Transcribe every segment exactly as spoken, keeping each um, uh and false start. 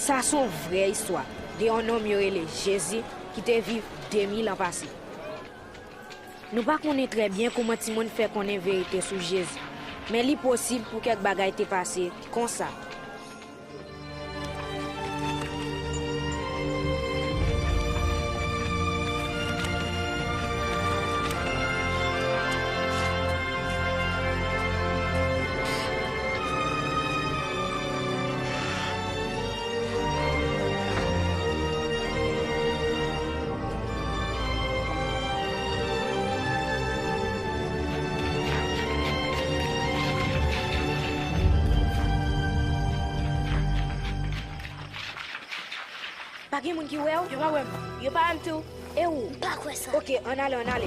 Sa se yon vrè istwa de yon nonm yo rele Jezi ki te viv de mil an pase. Nou pa konnen trè byen kòman timoun fè konnen verite sou Jezi, men li posib pou kèk bagay te pase konsa. Pa gen moun ki wè w? Yo pa wè m. Yo pa wè m tou. E ou? M pa kwè sa. Oke, ann ale, ann ale.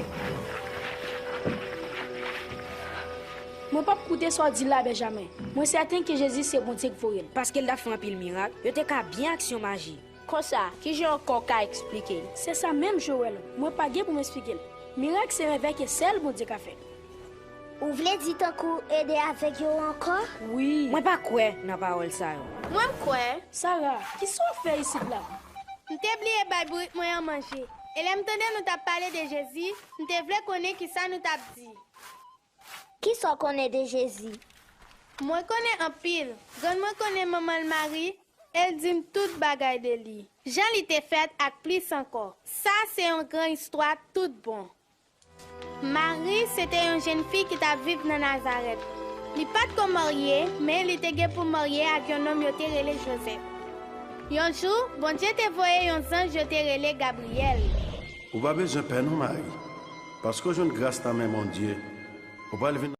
Mwen p ap koute sa w di la, Benjamen. Mwen sèten ke Jezi se Bondye k voye l. Paske l t ap fè anpil mirak, yo te ka byen aksyon maji. Konsa, kijan ankò w ka eksplike l? Se sa menm, Joël. Mwen pa gen pou m eksplike l. Mirak se mèvèy ke sèl Bondye ka fè. Ou vle di tankou ede avèg yo ankò? Wi. Mwen pa kwè nan pawòl sa yo. Mwen, m kwè. Sara, kisa w ap fè isit la? M te bliye bay bourik mwen an manje. E lè m tande nou t ap pale de Jezi, m te vle konnen kisa nou t ap di. Kisa w konnen de Jezi? Mwen konnen anpil. Grann mwen konnen manman l Mari, e l di m tout bagay de li. Jan li te fèt ak plis ankò. Sa se yon gran istwa tout bon. Mari se te yon jèn fi ki t ap viv nan Nazarèt. Li pa t ko marye, men li te gen pou marye ak yon nonm yo te rele Jozèf. Yon jou, Bondye te voye yon zanj yo te rele Gabriyèl. Ou pa bezwen pè non, Mari, paske w jwenn gras nan men Bondye. Ou pral vin